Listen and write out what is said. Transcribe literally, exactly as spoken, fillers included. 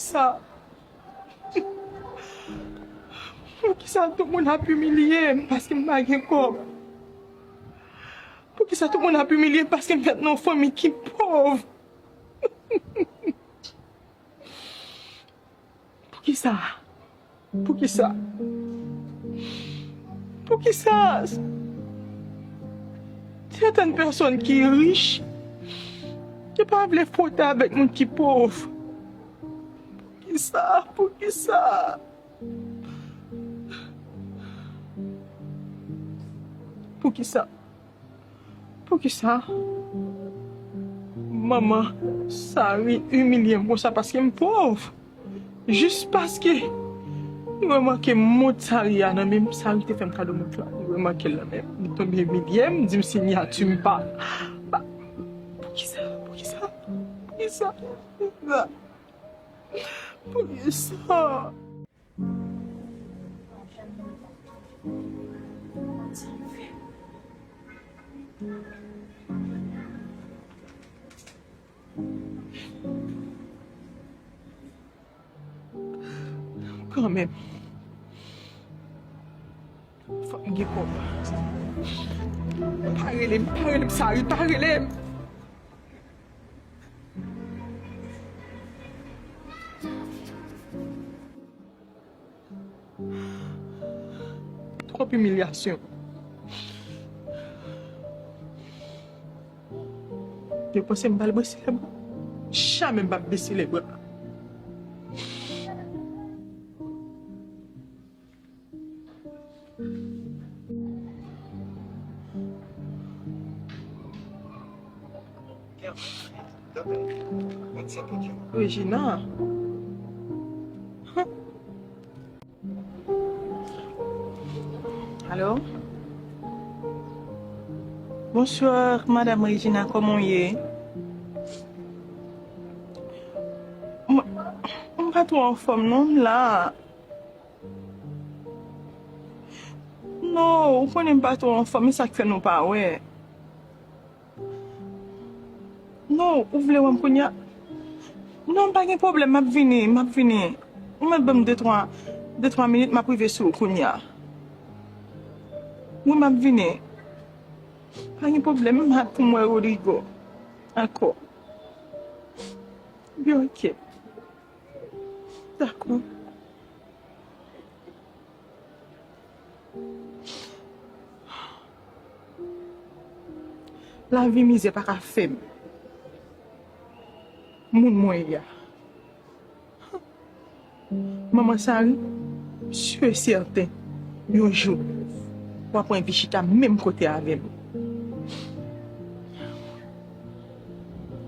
Sa. Poukisa tout moun ap imilye m paske m pa gen kòb? Poukisa tout moun ap imilye m paske m fèt nan yon fanmi ki pòv? Poukisa? Poukisa? Poukisa? Sètèn pèsòn ki rich ki pa vle fwote avèk moun ki pòv. Poukisa? Poukisa? Poukisa? Poukisa? Manman Sari imilye m konsa paske m pòv. Jis paske li remake mont Sari a nan men m, Sari te fè m kado mont la. Li remake l nan men m, li tonbe imilye m, di m sinyati m pa, pa. Poukisa? Poukisa? Poukisa? Poukisa? Poukisa? Kanmenm. Fòk m gen kòb. Pa rele m, pa rele m, Sari, pa rele m. Twòp imilyasyon. Yo panse m pral bese lè m. Jamè m p ap bese lè bra. Regina. Alo? Bonsoir, Madame Regina, kòman w ye? Mwen, mwen pa twò anfòm non, m la. Non, ou konnen m pa twò anfòm, e sa k fè nou pa wè. Non, ou vle wè m kounye a? Non, pa gen pwoblèm, m ap vini, m ap vini. Ou mèt ban m de twa, de twa minit, m ap rive sou ou kounye a. Wi, m ap vini. Pa gen pwoblèm, m ap pou m wè Rodrigo ankò. Byen, oke. Dakò. Lavi mizè pa ka fè m moun mwen ye a. Manman Sari, si e sèten, yon jou, w ap wè vi chita menm kote avè m.